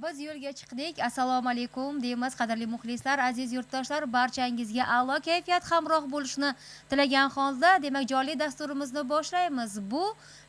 Biz yo'lga chiqdik. Assalomu alaykum deymiz, qadrli muxlislar, aziz yurtdoshlar, barchangizga a'lo kayfiyat hamroh bo'lishini tilagan holda, demak, jonli dasturimizni boshlaymiz. Bu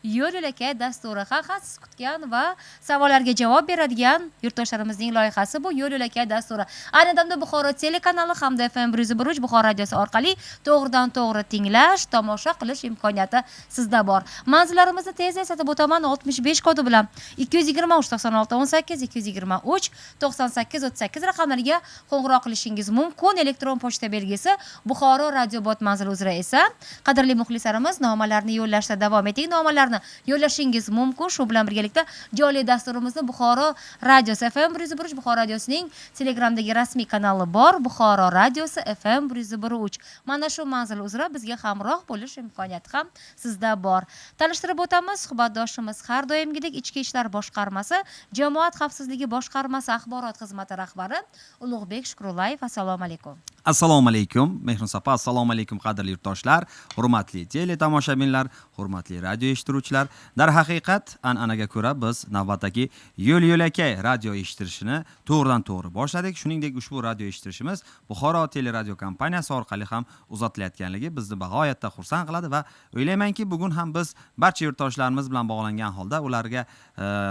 Yo'l yo'lakay dasturi. Ha, siz kutgan va savollarga javob beradigan yurtdoshlarimizning loyihasi bu Yo'l yo'lakay dasturi. Ayni damda Buxoro telekanali hamda FM 101.3 Buxoro radiosi orqali to'g'ridan to'g'ri tinglash, tomosha qilish imkoniyati sizda bor. Manzillarimizni tez eslatib o'taman: 65 kodi bilan 223 96 18, 223 98 38 raqamlariga qo'ng'iroq qilishingiz mumkin. Elektron pochta belgisi Buxoro radio bot manzili uzra esa, qadrli muxlislarimiz, nomalarni yo'llashda davom eting. Nomalarni yo'llashingiz mumkin. Shu bilan birgalikda jonli dasturimizni Buxoro radiosi FM 101.3 Buxoro radiosining Telegramdagi rasmiy kanali bor, Buxoro radiosi FM 101.3. Mana shu manzil uzra bizga hamroh bo'lish imkoniyati ham sizda bor. Tanishtirib o'tamiz, suhbatdoshimiz har doimgidek Ichki ishlar boshqarmasi jamoat xavfsizligi boshqarmasi axborot xizmati rahbari Ulug'bek Shukrullayev. Assalomu alaykum. Assalomu alaykum, Mehriniso opa, assalomu alaykum, qadrli yurtdoshlar, hurmatli teletomoshabinlar, hurmatli radio eshittiruvchilar. Darhaqiqat, an'anaga ko'ra biz navbatdagi Yo'l yo'lakay radio eshittirishini to'g'ridan to'g'ri boshladik. Shuningdek, ushbu radio eshittirishimiz Buxoro teleradio kompaniyasi orqali ham uzatilayotganligi bizni bag'oyatda xursand qiladi va o'ylaymanki, bugun ham biz barcha yurtdoshlarimiz bilan bog'langan holda ularga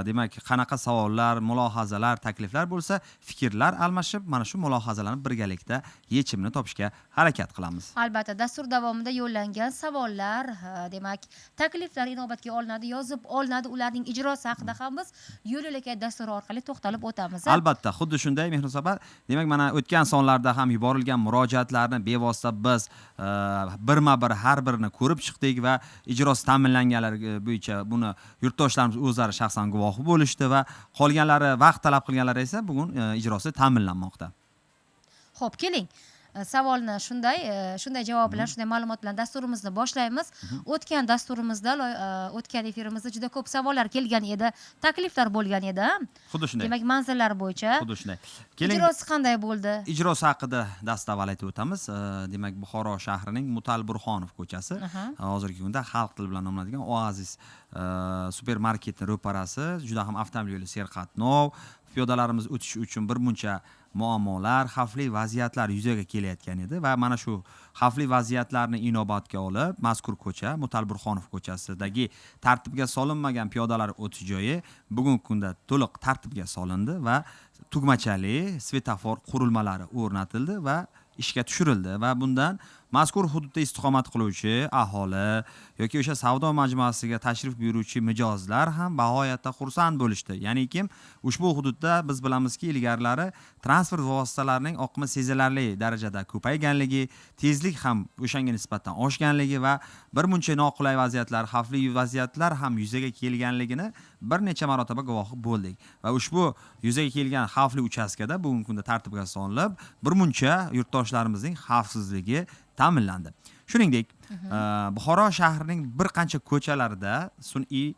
demak, qanaqa savollar, mulohazalar, takliflar bo'lsa, fikrlar almashib, mana shu mulohazalarni birgalikda yechimini topishga harakat qilamiz. Albatta, dastur davomida yo'llangan savollar, demak, takliflar inobatga olinadi, yozib olinadi. Ularning ijrosi haqida ham biz Yo'l yo'lakay dasturi orqali to'xtalib o'tamiz, a? Albatta, xuddi shunday, Mehriniso opa. Demak, mana o'tgan sonlarda ham yuborilgan murojaatlarni bevosita biz birma bir har birini ko'rib chiqdik va ijrosi ta'minlanganlar bo'yicha buni yurtdoshlarimiz o'zlari shaxsan guvohi bo'lishdi va qolganlari, vaqt talab qilganlari esa bugun ijrosi ta'minlanmoqda. Xo'p, keling. Savolni shunday javob bilan, shunday ma'lumot bilan dasturimizni boshlaymiz. O'tgan dasturimizda, o'tgan efirimizda juda ko'p savollar kelgan edi, takliflar bo'lgan edi, a? Xuddi shunday. Demak, manzillar bo'yicha. Xuddi shunday. Keling, Ijrosi qanday bo'ldi? Ijrosi haqida dastavval aytib o'tamiz. Demak, Buxoro shahrining Mutal Burxonov ko'chasi, hozirgi kunda xalq tili bilan nomlanadigan Oazis supermarketni ro'parasi juda ham avtomobil yo'li serqatnov, piyodalarimiz o'tishi uchun bir muncha muammolar, xavfli vaziyatlar yuzaga kelayotgan edi va mana shu xavfli vaziyatlarni inobatga olib, mazkur ko'cha, Mutal Burxonov ko'chasidagi tartibga solinmagan piyodalar o'tish joyi bugungi kunda to'liq tartibga solindi va tugmachali svetofor qurilmalari o'rnatildi va ishga tushirildi va bundan mazkur hududda istiqomat qiluvchi aholi yoki o'sha savdo majmuasiga tashrif buyuruvchi mijozlar ham bag'oyatda xursand bo'lishdi. Ya'ni kim ushbu hududda, biz bilamizki, ilgarilari transport vositalarining oqimi sezilarli darajada ko'payganligi, tezlik ham o'shanga nisbatan oshganligi va bir muncha noqulay vaziyatlar, xavfli vaziyatlar ham yuzaga kelganligini bir necha marotaba guvohi bo'ldik va ushbu yuzaga kelgan xavfli uchastkada bugungi kunda tartibga solinib, bir muncha yurtdoshlarimizning xavfsizligi ta'minlandi. Shuningdek, Buxoro shahrining bir qancha ko'chalarida sun'iy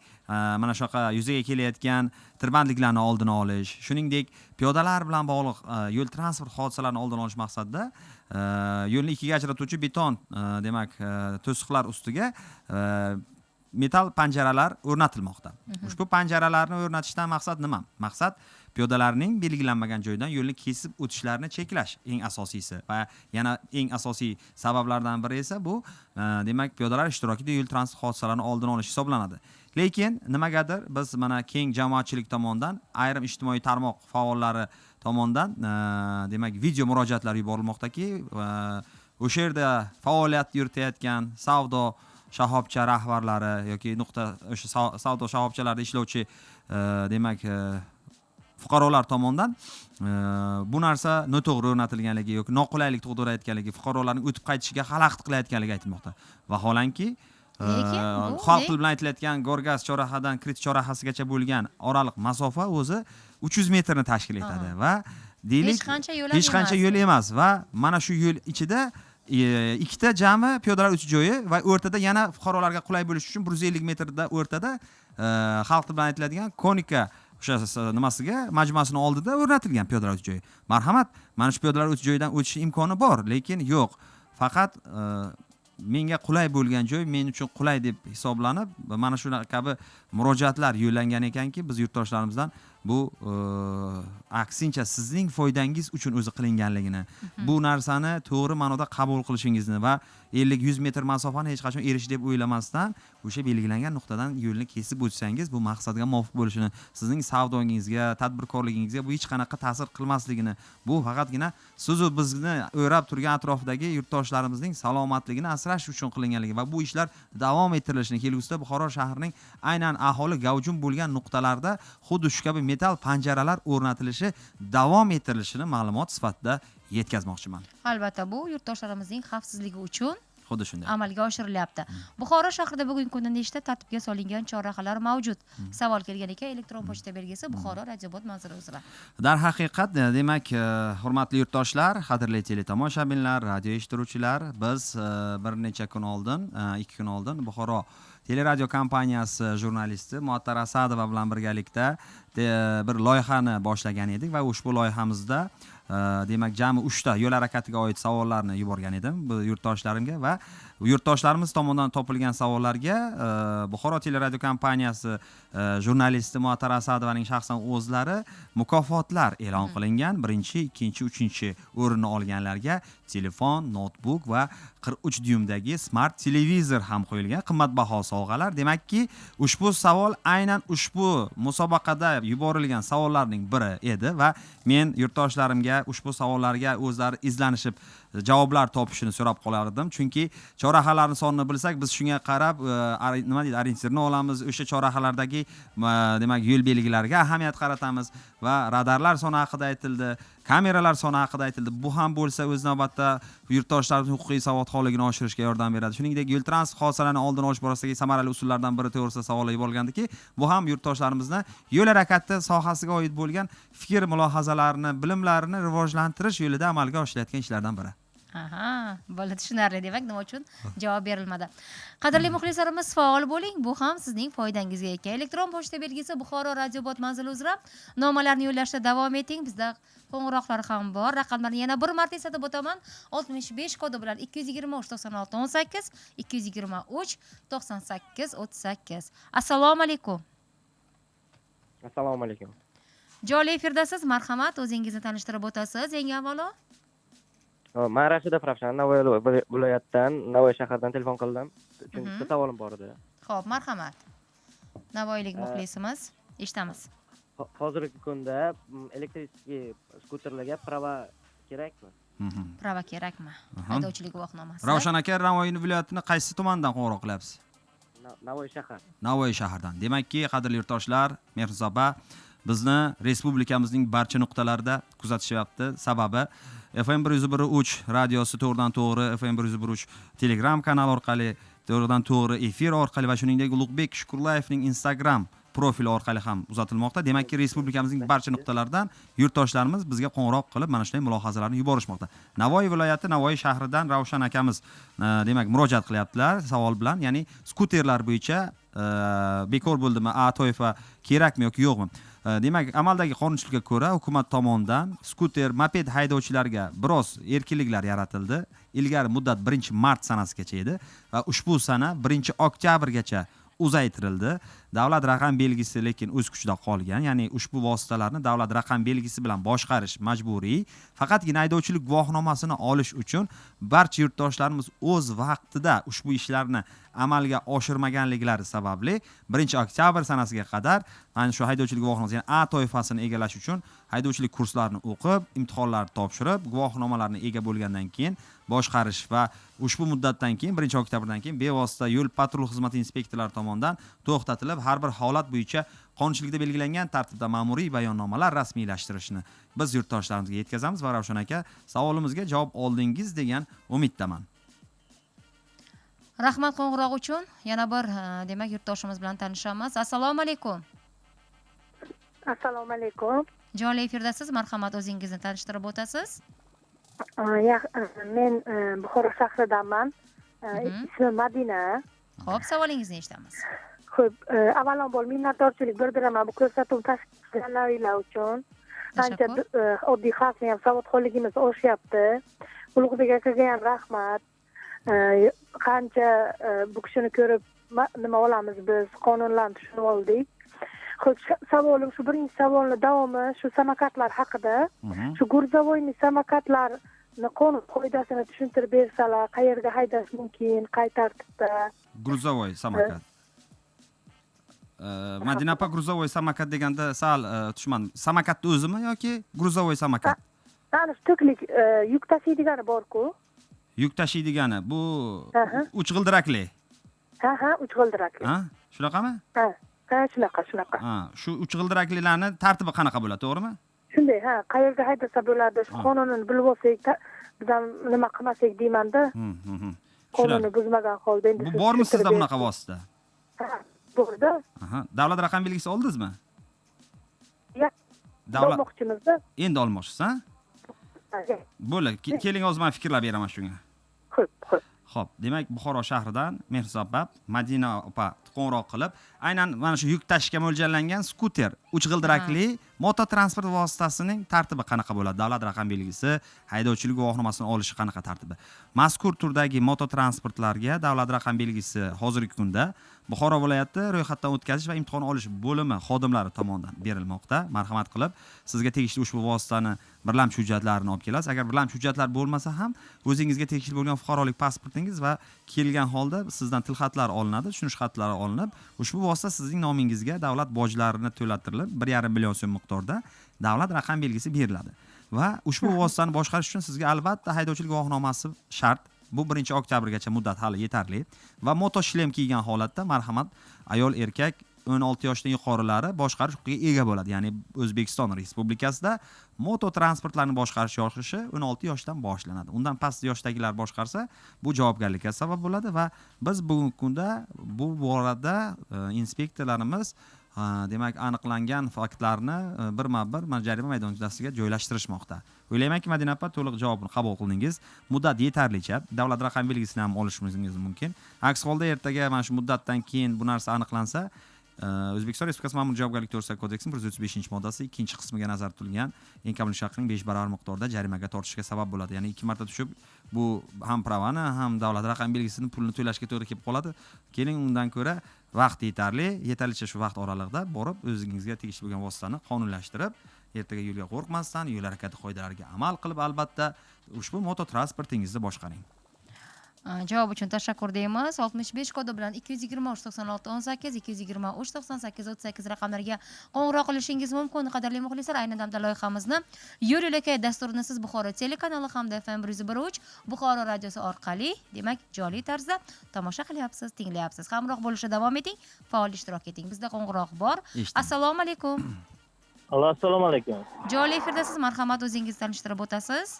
mana shunaqa yuzaga kelayotgan tirbandliklarni oldini olish, shuningdek, piyodalar bilan bog'liq yo'l transport hodisalarini oldini olish maqsadida yo'lni ikkiga ajratuvchi beton demak, to'siqlar ustiga metall panjaralar o'rnatilmoqda. Ushbu panjaralarni o'rnatishdan maqsad nima? Maqsad piyodalarning belgilanmagan joydan yo'lni kesib o'tishlarini cheklash eng asosiysi va yana eng asosiy sabablardan biri esa bu demak, piyodalar ishtirokida yo'l transport hodisalarini oldini olish hisoblanadi. Lekin nimagadir biz mana keng jamoatchilik tomonidan, ayrim ijtimoiy tarmoq faollari tomonidan demak, video murojaatlar yuborilmoqdaki, o'sha yerda faoliyat yuritayotgan savdo shoxobcha rahbarlari yoki nuqta o'sha savdo shoxobchalarida ishlovchi demak, fuqarolar tomonidan bu narsa noto'g'ri o'rnatilganligi yoki noqulaylik tug'dirayotganligi, fuqarolarning o'tib qaytishiga xalaqit qilayotganligi aytilmoqda. Vaholanki, Lekin xalq tili bilan aytilayotgan Gorgaz chorrahadan Krit chorrahasigacha bo'lgan oraliq masofa o'zi 300 metrni tashkil etadi va deylik, Hech qancha yo'l ham hech qancha emas. yo'l emas va mana shu yo'l ichida ikkita jami piyodalar o'tish joyi va o'rtada yana fuqarolarga qulay bo'lishi uchun 150 metrda o'rtada xalq tili bilan aytiladigan Konika o'sha nimasiga, majmuasini oldida o'rnatilgan piyodalar o'tish joyi. Marhamat, mana shu piyodalar o'tish joyidan o'tish imkoni bor, lekin yo'q, faqat menga qulay bo'lgan joy men uchun qulay deb hisoblanib, mana shu kabi murojaatlar yo'llangan ekanki, biz yurtdoshlarimizdan Bu aksincha sizning foydangiz uchun o'zi qilinganligini, bu narsani to'g'ri ma'noda qabul qilishingizni va 50-100 metr masofani hech qachon erish deb o'ylamasdan o'sha belgilangan nuqtadan yo'lni kesib o'tsangiz, bu maqsadga muvofiq bo'lishini, sizning savdongizga, tadbirkorligingizga bu hech qanaqa ta'sir qilmasligini, bu faqatgina sizu bizni o'rab turgan atrofdagi yurtdoshlarimizning salomatligini asrash uchun qilinganligi va bu ishlar davom ettirilishini, kelgusida Buxoro shahrining aynan aholi gavjum bo'lgan nuqtalarda xuddi shu kabi metal panjaralar o'rnatilishi davom ettirilishini ma'lumot sifatida yetkazmoqchiman. Albatta, bu yurtdoshlarimizning xavfsizligi uchun xuddi shunday amalga oshirilyapti. Buxoro shahrida bugungi kunda nechta tartibga solingan chorrahalar mavjud? Savol kelgan ekan elektron pochta belgisi Buxoro radiobot manzili uzra. Darhaqiqat, demak, hurmatli yurtdoshlar, qadrli teletomoshabinlar, radio eshittiruvchilar, biz bir necha kun oldin, 2 kun oldin Buxoro teleradio kompaniyasi jurnalisti Muattar Asadova bilan birgalikda bir loyihani boshlagan edik va ushbu loyihamizda demak jami 3 ta yo'l harakatiga oid savollarni yuborgan edim bu yurtdoshlarimga va yurtdoshlarimiz tomonidan topilgan savollarga Buxoro teleradio kompaniyasi jurnalisti Muattar Asadovaning shaxsan o'zlari mukofotlar e'lon qilingan. 1-chi, 2-chi, 3-chi o'rinni olganlarga telefon, notebook va 43 dyumdagi smart televizor ham qo'yilgan, qimmatbaho sovg'alar. Demakki, ushbu savol aynan ushbu musobaqada yuborilgan savollarning biri edi va men yurtdoshlarimga ushbu savollarga o'zlari izlanishib javoblar topishini so'rab qolardim. Chunki chorrahalarning sonini bilsak, biz shunga qarab nima deydi, orientirni olamiz, o'sha chorrahalardagi demak yo'l belgilariga ahamiyat qaratamiz va radarlar soni haqida aytildi, kameralar soni haqida aytildi. Bu ham bo'lsa o'z navbatda yurtdoshlarning huquqiy savodxonligini oshirishga yordam beradi. Shuningdek, yo'l transport hodisalarini oldini olish borasidagi samarali usullardan biri to'g'risida savollar yuborilgandiki, bu ham yurtdoshlarimizni yo'l harakati sohasiga oid bo'lgan fikr mulohazalarini, bilimlarini rivojlantirish yo'lida amalga oshirilayotgan ishlardan biri. Aha, bo'ldi, tushunarli. Demak, nima uchun javob berilmadi. Qadrli muxlislarimiz, faol bo'ling, bu ham sizning foydangizga ekan. Elektron pochta belgisi Buxoro radiobot manzili uzra nomalarni yo'llashda davom eting. Bizda qo'ng'iroqlar ham bor. Raqamlarni yana bir marta eslatib o'taman. 65 kodi bilan 223 96 18, 223 98 38. Assalomu alaykum. Assalomu alaykum. Jonli efirdasiz, marhamat, o'zingizni tanishtirib o'tasiz eng avvalo. Man Rashidov Ravshan, Navoiy viloyatidan, Navoiy shahridan telefon qildim. Uchinchi savolim bor edi. Xo'p, marhamat. Navoiylik muxlisimiz, eshitamiz. Hozirgi kunda электрический skuterlarga права kerakmi? Права kerakmi? Haydovchilik guvohnomasi. Ravshan aka, Navoiy viloyatini qaysi tumanidan qo'ng'iroq qilyapsiz? Navoiy shahar. Navoiy shahridan. Demakki, qadrli yurtdoshlar, Mehriniso opa, bizni respublikamizning barcha nuqtalarida kuzatishyapti. Sababi FM 101.3 radiosi to'g'ridan to'g'ri FM 101.3 Telegram kanali orqali to'g'ridan to'g'ri efir orqali va shuningdek Ulug'bek Shukurlayevning Instagram profili orqali ham uzatilmoqda. Demakki, respublikamizning barcha nuqtalaridan yurtdoshlarimiz bizga qo'ng'iroq qilib, mana shunday mulohazalarni yuborishmoqda. Navoiy viloyati Navoiy shahridan Ravshan akamiz demak murojaat qilyaptilar savol bilan, ya'ni skuterlar bo'yicha bekor bo'ldimi, A toifa kerakmi yoki yo'qmi? Demak, amaldagi qonunchilikka ko'ra hukumat tomonidan skuter, moped haydovchilariga biroz erkinliklar yaratildi. Ilgari muddat 1-mart sanasigacha edi va ushbu sana 1-oktyabrgacha uzaytirildi. Davlat raqam belgisi lekin o'z kuchida qolgan, ya'ni ushbu vositalarni davlat raqam belgisi bilan boshqarish majburiy. Faqatgina haydovchilik guvohnomasini olish uchun barcha yurtdoshlarimiz o'z vaqtida ushbu ishlarni amalga oshirmaganliklari sababli 1-oktyabr sanasiga qadar mana shu haydovchilik guvohnomasi, ya'ni A toifasini egallash uchun haydovchilik kurslarini o'qib, imtihonlarni topshirib, guvohnomalarni ega bo'lgandan keyin boshqarish va ushbu muddatdan keyin 1-oktyabrdan keyin bevosita yo'l patrul xizmati inspektorlari tomonidan to'xtatilib, har bir holat bo'yicha qonunchilikda belgilangan tartibda ma'muriy bayonnomalar rasmiylashtirishni biz yurtdoshlarimizga yetkazamiz va Ravshan aka, savolimizga javob oldingiz degan umiddaman. Rahmat qo'ng'iroq uchun. Yana bir demak yurtdoshimiz bilan tanishamiz. Assalomu alaykum. Assalomu alaykum. Jonli efirdasiz, marhamat, o'zingizni tanishtirib o'tasiz. Men Buxoro shahridanman. Ismim Madina. Xo'p, savolingizni eshitamiz. Xo'p, avvalambor minnatdorchilik bildiraman bu ko'rsatuv tashkilotchilaringlar uchun. Ancha oddiy xalqni ham savodxonligimiz oshyapti. Ulug'bek akaga ham rahmat. Qancha bu kishini ko'rib nima olamiz biz, qonunlarni tushunib oldik. Xo'sh, savolim shu birinchi savolni davomi shu samokatlar haqida. Shu грузовойный samokatlarni qonun qoidasini tushuntirib bersalar, qayerga haydash mumkin, qay tartibda? Грузовой samokat. Madina opa, грузовой samokat deganda sal tushunmadim. Samokatni o'zimi yoki грузовой samokat? Ana shu tuklik yuk tashiydigani bor-ku. Yuk tashiydigani bu uch g'ildirakli. Ha, uch g'ildirakli. Ha? Shunaqami? Ha, shunaqa, shunaqa. Ha, shu uch g'ildiraklilarni tartibi qanaqa bo'ladi, to'g'rimi? Shunday, ha, qayerga haydasa bo'ladi, shu qonunini bilib olsak, biz ham nima qilmasak deymanda. Qonunni buzmagan holda endi. Bu bormi sizda bunaqa vosita? Ha, borda. Aha, davlat raqam belgisi oldingizmi? Yo'q. Davlat olmoqchimizda. Endi olmoqchisiz, ha? Bo'ldi, keling, hozir men fikrlab beraman shunga. Xo'p, xo'p. Xo'p, demak, Buxoro shahridan Mehrisob opa, Madina opa qo'ng'iroq qilib, aynan mana shu yuk tashishga mo'ljallangan skuter, uch g'ildirakli mototransport vositasining tartibi qanaqa bo'ladi? Davlat raqam belgisi, haydovchilik guvohnomasini olishi qanaqa tartibi? Mazkur turdagi mototransportlarga davlat raqam belgisi hozirgi kunda Buxoro viloyati ro'yxatdan o'tkazish va imtihon olish bo'limi xodimlari tomonidan berilmoqda. Marhamat qilib, sizga tegishli ushbu vositani birlamchi hujjatlarini olib kelasiz. Agar birlamchi hujjatlar bo'lmasa ham, o'zingizga tegishli bo'lgan fuqarolik pasportingiz va kelgan holda sizdan tilxatlar olinadi, tushunish xatlari olinib, ushbu vosita sizning nomingizga davlat bojlarini to'lattirilib, 1,5 million so'm miqdorda davlat raqam belgisi beriladi. Va ushbu vositani boshqarish uchun sizga albatta haydovchilik guvohnomasi shart. Bu 1-oktyabrgacha muddat hali yetarli va motoshlem kiygan holatda marhamat, ayol, erkak 16 yoshdan yuqorilari boshqarish huquqiga ega bo'ladi. Ya'ni O'zbekiston Respublikasida mototransportlarni boshqarish yoshi 16 yoshdan boshlanadi. Undan past yoshdagilar boshqarsa, bu javobgarlikka sabab bo'ladi va biz bugungi kunda bu borada inspektorlarimiz demak aniqlangan faktlarni birma-bir mana jarima maydonchasiga joylashtirishmoqda. O'ylaymanki, Madina opa, to'liq javobni qabul qildingiz. Muddat yetarlicha. Davlat raqam belgisini ham olishingiz mumkin. Aks holda ertaga mana shu muddatdan keyin bu narsa aniqlansa, O'zbekiston Respublikasi Ma'muriy javobgarlik to'g'risidagi kodeksining 135-moddasi 2-qismiga nazarda tutilgan eng kam ulush haqining 5 barobar miqdorda jarimaga tortishga sabab bo'ladi. Ya'ni 2 marta tushib, bu ham pravani, ham davlat raqam belgisini pulini to'lashga to'g'ri kelib qoladi. Keling, undan ko'ra vaqt yetarli, yetarlicha shu vaqt oralig'ida borib o'zingizga tegishli bo'lgan vositani qonunlashtirib, ertaga yo'lga qo'rqmasdan, yo'l harakati qoidalariga amal qilib, albatta ushbu mototransportingizni boshqaring. Javob uchun tashakkur deymiz. 65 kodi bilan 223 96 18, 223 98 38 raqamlariga qo'ng'iroq qilishingiz mumkin. Qadrli muxlislar, ayni damda loyihamizni Yo'l yo'lakay dasturini siz Buxoro telekanali hamda FM 101.3 Buxoro radiosi orqali, demak, jonli tarzda tomosha qilyapsiz, tinglayapsiz. Hamroh bo'lishda davom eting, faol ishtirok eting. Bizda qo'ng'iroq bor. Eshitaman. Assalomu alaykum. Alo, assalomu alaykum. Jonli efirdasiz, marhamat, o'zingizni tanishtirib o'tasiz.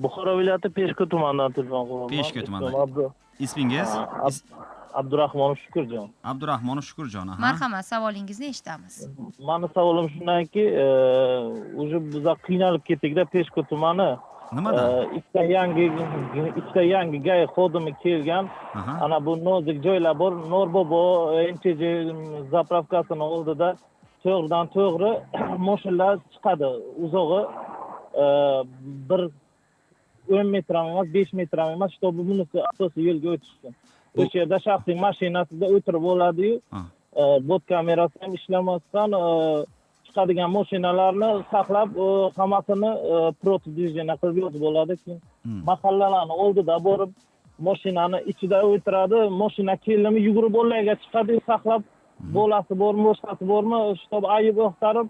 Buxoro viloyati Peshku tumanidan telefon qilyapman. Peshku tumanidan. Ismim Ismingiz? Abdurahmonov Shukurjon. Abdurahmonov Shukurjon, aha. Marhamat, savolingizni eshitamiz. Mani savolim shundanki, уже biza qiynalib ketdikda Peshku tumani. Nimadan? Ikkita yangi ГАИ xodimi kelgan. Ana bu nozik joylar bor, Norbobo MCJ заправка sini oldida to'g'ridan to'g'ri mashinalar chiqadi. Uzog'i bir 10 metr ham emas, 5 metr ham emas, чтобы bunisi asosiy yo'lga o'tish uchun. O'sha yerda shaxsiy mashinasida o'tirib oladiyu, bort kamerasi ham ishlamasdan chiqadigan mashinalarni saqlab, hammasini против движения qilib yozib oladi. Keyin mahallalarni oldida borib mashinani ichida o'tiradi, mashina keldimi yugurib o'rlaga chiqadi, saqlab bolasi bormi, boshqasi bormi, чтобы ayib axtarib,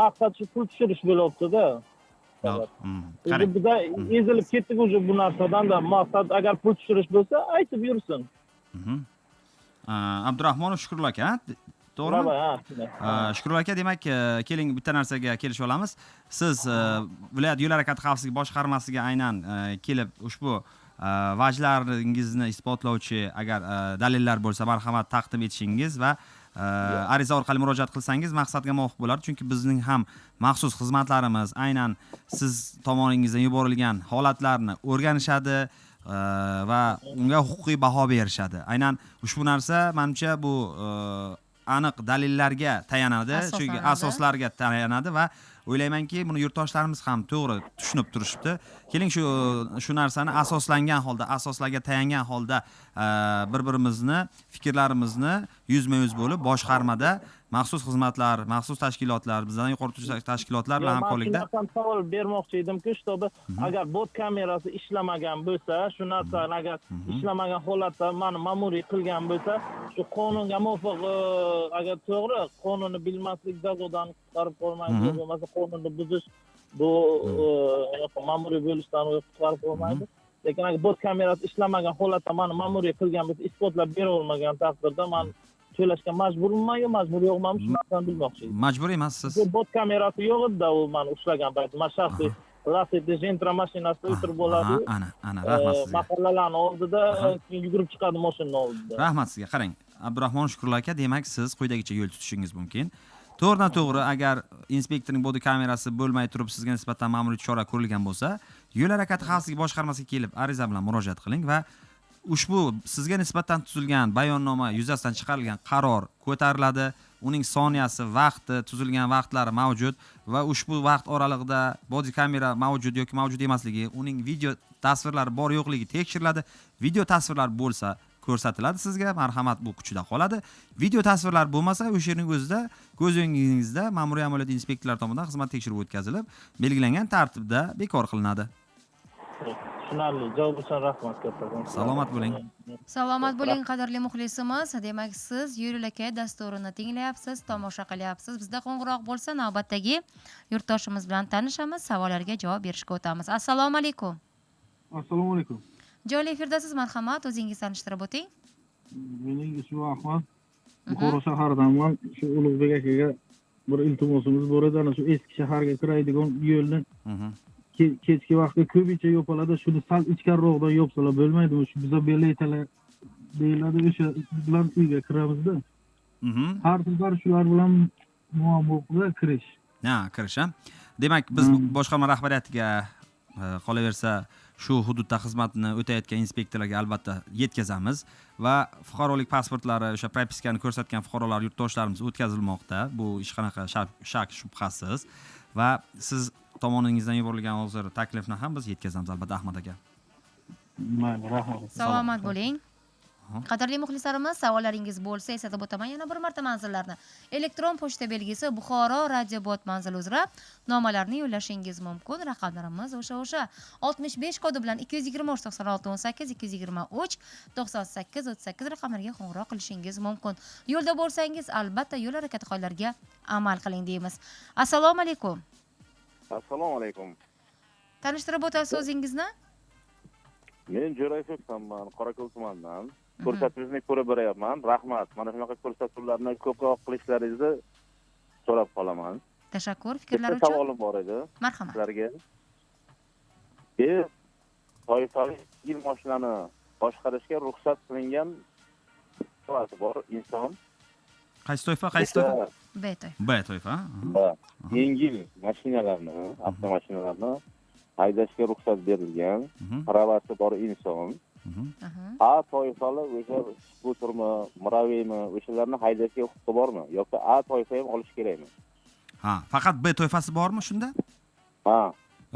maqsad shu pul tushirish bo'lyaptida. Yo'q. Уже Qarang. biza ezilib ketdik уже bu narsadan-da. Maqsad agar pul tushirish bo'lsa, aytib yursin. Abdurahmonov Shukrullo aka, ha? To'g'rimi? Ha, shunday. Shukrullo aka, demak, keling, bitta narsaga kelishib olamiz. Siz viloyat yo'l harakati xavfsizligi boshqarmasiga aynan kelib ushbu vajlaringizni isbotlovchi agar dalillar bo'lsa, marhamat, taqdim etishingiz va ariza orqali murojaat qilsangiz maqsadga muvofiq bo'ladi. Chunki bizning ham maxsus xizmatlarimiz aynan siz tomoningizdan yuborilgan holatlarni o'rganishadi va unga huquqiy baho berishadi. Aynan ushbu narsa, manimcha, bu aniq dalillarga tayanadi, chunki Asoslanadi. asoslarga tayanadi va O'ylaymanki, buni yurtdoshlarimiz ham to'g'ri tushunib turishibdi. Keling, shu narsani asoslangan holda, asoslarga tayangan holda bir-birimizni fikrlarimizni yuzma-yuz bo'lib boshqarmada maxsus xizmatlar, maxsus tashkilotlar, bizdan yuqori turgan tashkilotlar bilan hamkorlikda. Men savol bermoqchi edimki, чтобы agar bot kamerasi ishlamagan bo'lsa, shu narsani agar ishlamagan holatda meni ma'muriy qilgan bo'lsa, shu qonunga muvofiq, agar to'g'ri qonunni bilmaslik jazodan qutqarib qolmaydi, bo'lmasa qonunni buzish bu ma'muriy bo'lishdan qutqarib qolmaydi. Lekin agar bot kamerasi ishlamagan holatda meni ma'muriy qilgan bo'lsa, isbotlab bera olmagan taqdirda men to'lashga majburman yo majbur yo'qmanmi, shu narsani bilmoqchi edim. Majbur emassiz. Bu bot kamerasi yo'q edi-da, u meni ushlagan payt. Men shaxsiy Lacetti Gentra mashinasida o'tirib bo'ladi. Ana, ana, rahmat sizga. Mahallalarning oldida keyin yugurib chiqadi mashinaning oldida. Rahmat sizga. Qarang, Abdurahmon Shukrullo aka, demak siz quyidagicha yo'l tutishingiz mumkin. To'g'ridan to'g'ri agar inspektorning bodi kamerasi bo'lmay turib sizga nisbatan ma'muriy chora ko'rilgan bo'lsa, yo'l harakati xavfsizligi boshqarmasiga kelib ariza bilan murojaat qiling va ushbu sizga nisbatan tuzilgan bayonnoma yuzasidan chiqarilgan qaror ko'tariladi. Uning soniyasi, vaqti, tuzilgan vaqtlari mavjud va ushbu vaqt oralig'ida body kamera mavjud yoki mavjud emasligi, uning video tasvirlari bor yo'qligi tekshiriladi. Video tasvirlar bo'lsa ko'rsatiladi sizga, marhamat, bu kuchida qoladi. Video tasvirlar bo'lmasa, o'sha yerning o'zida ko'z o'ngingizda ma'muriy amaliyot inspektorlari tomonidan xizmat tekshiruvi o'tkazilib, belgilangan tartibda bekor qilinadi. Tushunarli. Javob uchun rahmat kattakon. Salomat bo'ling. Salomat bo'ling, qadrli muxlisimiz. Demak, siz Yo'l yo'lakay dasturini tinglayapsiz, tomosha qilyapsiz. Bizda qo'ng'iroq bo'lsa, navbatdagi yurtdoshimiz bilan tanishamiz, savollarga javob berishga o'tamiz. Assalomu alaykum. Assalomu alaykum. Jonli efirdasiz, marhamat, o'zingiz tanishtirib o'ting. Mening ismim Ahmad. Buxoro shaharidanman. Shu Ulug'bek akaga bir iltimosimiz bor edi. Ana shu eski shaharga kiradigan yo'lni kechki vaqtda ko'pincha yopiladi. Shuni sal ichkariroqdan yopsalar bo'lmaydimi? Shu biza beleytalar deyiladi, o'sha bilan uyga kiramizda. Har safar shular bilan muammo kirish. Ha, kirish, ha. Demak, biz boshqarma rahbariyatiga, qolaversa shu hududda xizmatni o'tayotgan inspektorlarga albatta yetkazamiz va fuqarolik pasportlari, o'sha propiskani ko'rsatgan fuqarolar, yurtdoshlarimiz o'tkazilmoqda. Bu hech qanaqa shak shubhasiz va siz tomoningizdan yuborilgan hozir taklifni ham biz yetkazamiz albatta, Ahmad aka. Mayli, rahmat. Salomat bo'ling. Qadrli muxlislarimiz, savollaringiz bo'lsa, eslatib o'taman yana bir marta manzillarni. Elektron pochta belgisi Buxoro radiobot manzili uzra nomalarni yo'llashingiz mumkin. Raqamlarimiz o'sha 65 kodi bilan 223 96 18, 223 98 38 raqamlariga qo'ng'iroq qilishingiz mumkin. Yo'lda bo'lsangiz, albatta yo'l harakati qoidalariga amal qiling deymiz. Assalomu alaykum. Assalomu alaykum. Tanishtirib o'tasiz o'zingizni? Men Jo'rayev O'ktamman, Qorako'l tumanidan. Ko'rsatuvingizni ko'rib boryapman. Rahmat. Mana shunaqa ko'rsatuvlarni ko'proq qilishlaringizni so'rab qolaman. Tashakkur fikrlar Bitta uchun. savolim bor edi. Marhamat. Sizlarga. Toifali yengil mashinani boshqarishga ruxsat qilingan bor inson. Qaysi toifa? Qaysi toifa? B toifa. B toifa. Yengil mashinalarni, avtomashinalarni haydashga ruxsat berilgan, pravasi bor inson. A toifali o'sha skutermi, muraviymi, o'shalarni haydashga huquqi bormi yoki A toifa ham olish kerakmi? Ha, faqat B toifasi bormi shunda? Ha.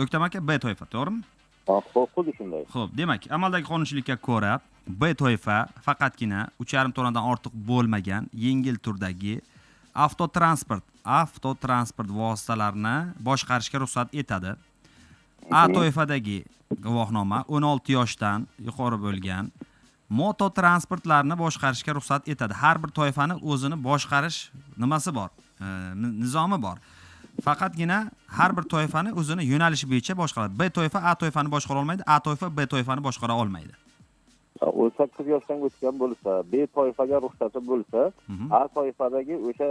O'ktam aka, B toifa, to'g'rimi? Ha, xuddi shunday. Xo'p, demak, amaldagi qonunchilikka ko'ra B toifa faqatgina 3,5 tonnadan ortiq bo'lmagan yengil turdagi avtotransport vositalarini boshqarishga ruxsat etadi. A toifadagi guvohnoma 16 yoshdan yuqori bo'lgan mototransportlarni boshqarishga ruxsat etadi. Har bir toifani o'zini boshqarish nimasi bor, nizomi bor. Faqatgina har bir toifani o'zini yo'nalishi bo'yicha boshqaradi. B toifa A toifani boshqara olmaydi, A toifa B toifani boshqara olmaydi. 18 yoshdan o'tgan bo'lsa, B toifaga ruxsati bo'lsa, A toifadagi o'sha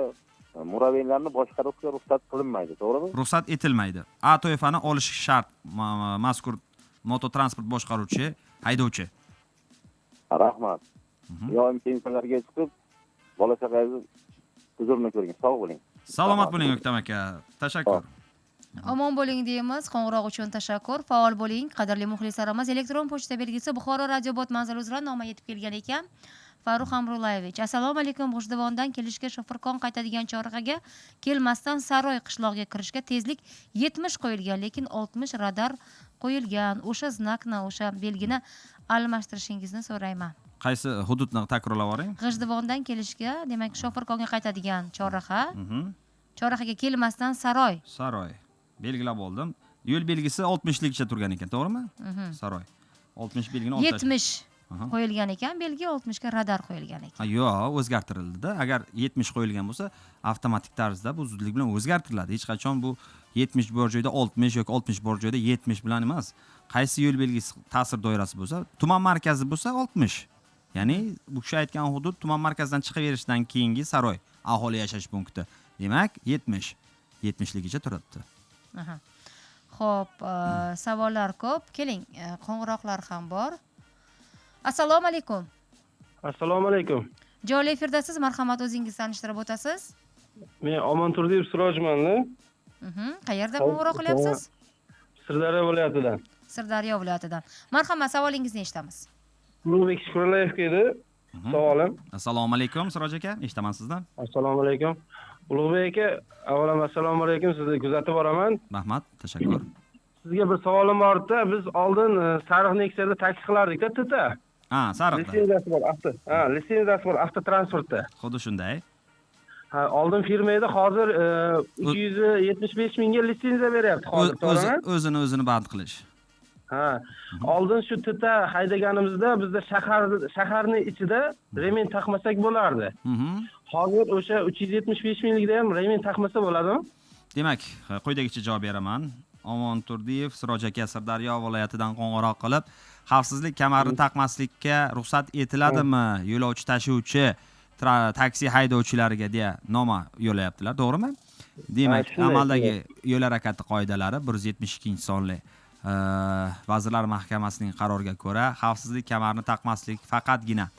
muraviylarni boshqarishga ruxsat qilinmaydi, to'g'rimi? Ruxsat etilmaydi. A toifani olish shart mazkur mototransport boshqaruvchi haydovchi. Rahmat. Yo'im pensiyalarga chiqib, bola chaqangizni huzurini ko'ring. Sog' bo'ling. Salomat bo'ling O'ktam aka. Tashakkur. Omon bo'ling deymiz. Qo'ng'iroq uchun tashakkur. Faol bo'ling, qadrli muxlislarimiz. Elektron pochta belgisi Buxoro radiobot manzili uzra noma yetib kelgan ekan. Farruh Amrullayevich, assalomu alaykum. G'ujduvondan kelishga Shofirkon qaytadigan chorrahaga kelmasdan Saroy qishlog'iga kirishga tezlik 70 qo'yilgan, lekin 60 radar qo'yilgan. O'sha znakni, o'sha belgini almashtirishingizni so'rayman. Qaysi hududni takrorlab yuboring? G'ijduvondan kelishga, demak, Shofirkonga qaytadigan chorraha. Chorrahaga kelmasdan Saroy. Saroy. Belgilab oldim. Yo'l belgisi 60 ligicha turgan ekan, to'g'rimi? Saroy. 60 belgini 70 qo'yilgan ekan, belgi 60 ga radar qo'yilgan ekan. Ha, yo'q, o'zgartirildi-da. Agar 70 qo'yilgan bo'lsa, avtomatik tarzda bu zudlik bilan o'zgartiriladi. Hech qachon bu 70 bor joyda 60 yoki 60 bor joyda 70 bilan emas. Qaysi yo'l belgisi ta'sir doirasi bo'lsa, tuman markazi bo'lsa 60. Ya'ni bu kishi aytgan hudud tuman markazidan chiqaverishdan keyingi Saroy aholi yashash punkti. Demak, 70. 70 ligicha turibdi. Xo'p, savollar ko'p. Keling, qo'ng'iroqlar ham bor. Assalomu alaykum. Assalomu alaykum. Jonli efirdasiz, marhamat, o'zingizni tanishtirib o'tasiz. Men Omonturdiyev Sirojmanni. Qayerdan qo'ng'iroq qilyapsiz? Sirdaryo viloyatidan. Sirdaryo viloyatidan. Marhamat, savolingizni eshitamiz. Ulug'bek Shukurallayevga edi savolim. Assalomu alaykum Siroj aka, eshitaman sizdan. Assalomu alaykum. Ulug'bek aka, avvalambor assalomu alaykum, sizni kuzatib boraman. Rahmat, tashakkur. Sizga bir savolim bor edi. Biz oldin sariq Nexia'da taksi qilardik-da, TT. Ha, sariqda. Litsenziyasi bor, avto. Ha, litsenziyasi bor avtotransportda. Xuddi shunday. Ha, oldin firma edi, hozir 275 mingga litsenziya beryapti hozir, to'g'rimi? O'zini band qilish. Ha, oldin shu TT haydaganimizda bizda shaharning ichida remen taqmasak bo'lardi. Hozir o'sha 375 minglikda ham remen taqmasa bo'ladimi? Demak, quyidagicha javob beraman. Omonturdiyev Siroj aka Sirdaryo viloyatidan qo'ng'iroq qilib, xavfsizlik kamarini taqmaslikka ruxsat etiladimi yo'lovchi tashuvchi taksi haydovchilariga deya noma yo'llayaptilar, to'g'rimi? Demak, amaldagi yo'l harakati qoidalari 172-sonli Vazirlar Mahkamasining qaroriga ko'ra, xavfsizlik kamarini taqmaslik faqatgina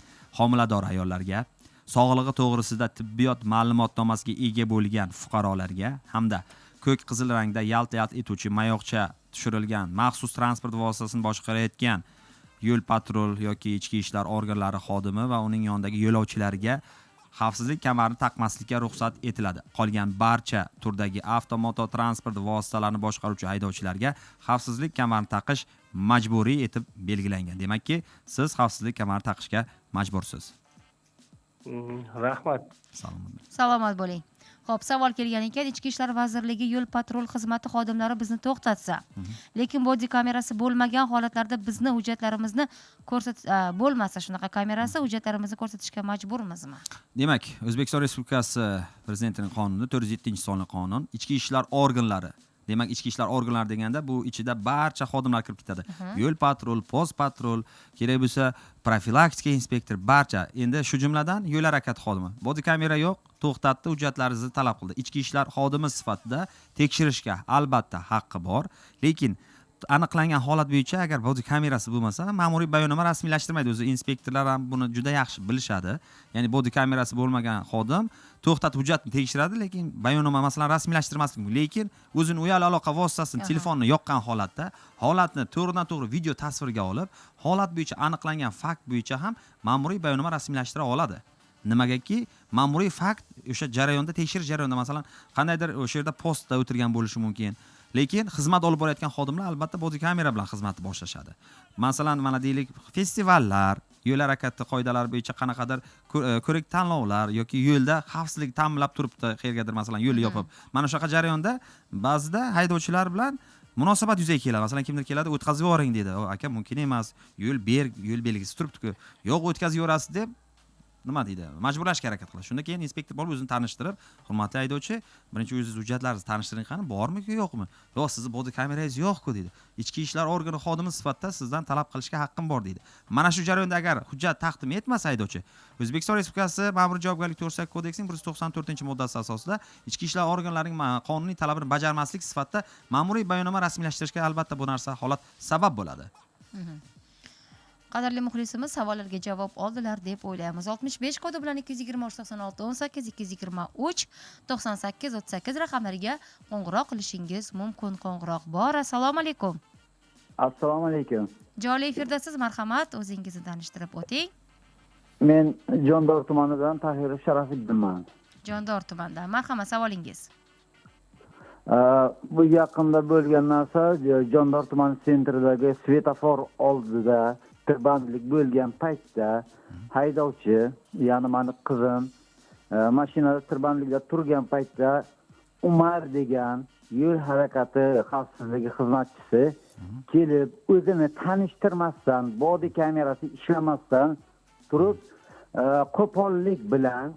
homilador ayollarga, sog'lig'i to'g'risida tibbiyot ma'lumotnomasiga ega bo'lgan fuqarolarga hamda ko'k qizil rangda yalt-yalt etuvchi mayoqcha tushirilgan maxsus transport vositasini boshqarayotgan yo'l patrul yoki ichki ishlar organlari xodimi va uning yonidagi yo'lovchilarga xavfsizlik kamarini taqmaslikka ruxsat etiladi. Qolgan barcha turdagi avtomototransport vositalarini boshqaruvchi haydovchilarga xavfsizlik kamarini taqish majburiy etib belgilangan. Demakki, siz xavfsizlik kamarini taqishga majbursiz. Rahmat. Salomat bo'ling. Xo'p, savol kelgan ekan, Ichki ishlar vazirligi yo'l patrul xizmati xodimlari bizni to'xtatsa, lekin body kamerasi bo'lmagan holatlarda bizni hujjatlarimizni bo'lmasa shunaqa kamerasi, hujjatlarimizni ko'rsatishga majburmizmi? Demak, O'zbekiston Respublikasi Prezidentining qonuni 407-sonli qonun, ichki ishlar organlari. Demak, ichki ishlar organlari deganda bu ichida barcha xodimlar kirib ketadi. Yo'l patrul, post patrul, kerak bo'lsa profilaktika inspektor, barcha. Endi shu jumladan yo'l harakati xodimi. Body kamera yo'q, to'xtatdi, hujjatlaringizni talab qildi. Ichki ishlar xodimi sifatida tekshirishga albatta haqqi bor, lekin aniqlangan holat bo'yicha agar body kamerasi bo'lmasa, ma'muriy bayonnoma rasmiylashtirmaydi. O'zi inspektorlar ham buni juda yaxshi bilishadi. Ya'ni body kamerasi bo'lmagan xodim to'xtatib hujjatni tekshiradi, lekin bayonnoma masalan rasmiylashtirmasligi mumkin. Lekin o'zini uyali aloqa vositasini, telefonni yoqqan holatda holatni to'g'ridan to'g'ri video tasvirga olib, holat bo'yicha aniqlangan fakt bo'yicha ham ma'muriy bayonnoma rasmiylashtira oladi. Nimagaki ma'muriy fakt o'sha jarayonda, tekshirish jarayonida masalan qandaydir o'sha yerda postda o'tirgan bo'lishi mumkin. Lekin xizmat olib borayotgan xodimlar albatta body kamera bilan xizmatni boshlashadi. Masalan, mana deylik, festivallar, yo'l harakati qoidalari bo'yicha qanaqadir ko'rik tanlovlar yoki yo'lda xavfsizlik ta'minlab turibdi, qayergadir masalan yo'l yopib. Mana shunaqa jarayonda ba'zida haydovchilar bilan munosabat yuzaga keladi. Masalan, kimdir keladi, o'tkazib yuboring deydi. O, aka, mumkin emas, yo'l belgisi turibdi-ku. Yo'q, o'tkazib yuborasiz deb nima deydi? Majburlashga harakat qiladi. Shunda keyin inspektor borib o'zini tanishtirib, hurmatli haydovchi, birinchi o'zingiz hujjatlaringizni tanishtiring qani, bormi yo'qmi? Yo'q, sizni body kamerangiz yo'q-ku deydi. Ichki ishlar organi xodimi sifatida sizdan talab qilishga haqqim bor deydi. Mana shu jarayonda agar hujjat taqdim etmasa haydovchi, O'zbekiston Respublikasi Ma'muriy javobgarlik to'g'risidagi kodeksining 194-moddasi asosida ichki ishlar organlarining qonuniy talabini bajarmaslik sifatida ma'muriy bayonnoma rasmiylashtirishga albatta bu narsa holat sabab bo'ladi. Qadrli muxlisimiz, savollarga javob oldilar deb o'ylaymiz. 65 kodi bilan 223 96 18 223 98 38 raqamlariga qo'ng'iroq qilishingiz mumkin. Qo'ng'iroq bor. Assalomu alaykum. Assalomu alaykum. Jonli efirdasiz, marhamat, o'zingizni tanishtirib o'ting. Men Jondor tumanidan Tahirov Sharafiddinman. Jondor tumanidan. Marhamat, savolingiz. Bu yaqinda bo'lgan narsa, Jondor tumani sentridagi svetofor oldida tirbandlik bo'lgan paytda haydovchi, ya'ni mani qizim, mashinada tirbandlikda turgan paytda Umar degan yo'l harakati xavfsizligi xizmatchisi kelib o'zini tanishtirmasdan, body kamerasi ishlamasdan turib, qo'pollik bilan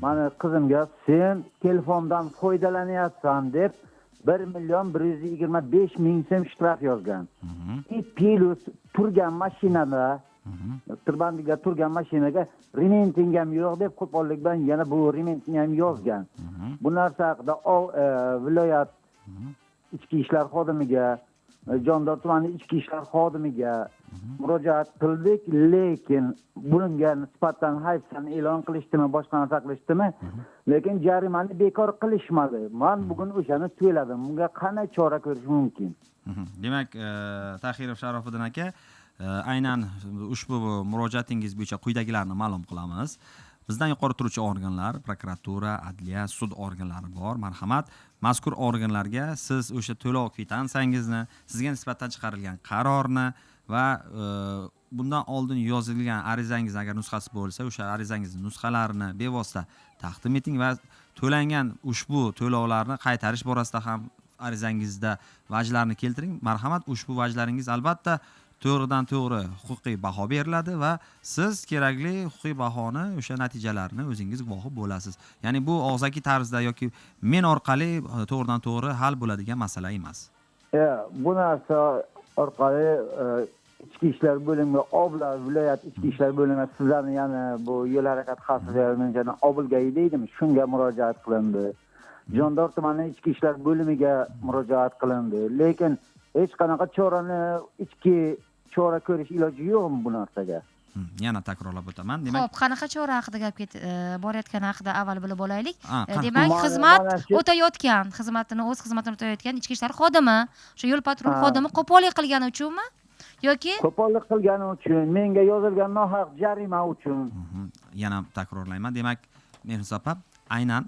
mani qizimga sen telefondan foydalanyapsan deb 1 125 000 so'm shtraf yozgan. И плюс turgan mashinada, tirbandlikda turgan mashinaga ремень ham yo'q deb qo'pollik bilan yana bu ремень ni ham yozgan. Bu narsa haqida viloyat ichki ishlar xodimiga, Jondor tumani ichki ishlar xodimiga murojaat qildik, lekin bunga nisbatan hayfsan e'lon qilishdimi, boshqa narsa qilishdimi, lekin jarimani bekor qilishmadi. Man bugun o'shani to'ladim. Bunga qanday chora ko'rish mumkin? Demak, Tahirov Sharofiddin aka, aynan ushbu murojaatingiz bo'yicha quyidagilarni ma'lum qilamiz. Bizdan yuqori turuvchi organlar, prokuratura, adliya, sud organlari bor. Marhamat, mazkur organlarga siz o'sha to'lov kvitansiyangizni, sizga nisbatan chiqarilgan qarorni va bundan oldin yozilgan arizangiz agar nusxasi bo'lsa, o'sha arizangizni nusxalarini bevosita taqdim eting va to'langan ushbu to'lovlarni qaytarish borasida ham arizangizda vajlarni keltiring. Marhamat, ushbu vajlaringiz albatta to'g'ridan to'g'ri huquqiy baho beriladi va siz kerakli huquqiy bahoni, o'sha natijalarini o'zingiz guvohi bo'lasiz. Ya'ni bu og'zaki tarzda yoki men orqali to'g'ridan to'g'ri hal bo'ladigan masala emas. Bu narsa orqali ichki ishlar bo'limiga, obla viloyat ichki ishlar bo'limi sizlarni, ya'ni bu yo'l harakati xavfsizligi obilga deydimi, shunga murojaat qilindi. Jondor tumani ichki ishlar bo'limiga murojaat qilindi, lekin hech qanaqa chorani, ichki chora ko'rish iloji yo'qmi bu narsaga? Yana takrorlab o'taman, demak. Xo'p, qanaqa chora haqida gap borayotgani haqida avval bilib olaylik. Demak, Mana xizmat o'tayotgan, xizmatini, o'z xizmatini o'tayotgan ichki ishlar xodimi, o'sha yo'l patrul xodimi qo'pollik qilgani uchunmi yoki Qo'pollik qilgani uchun, menga yozilgan nohaq jarima uchun. Yana takrorlayman, demak, Mehriniso opa, aynan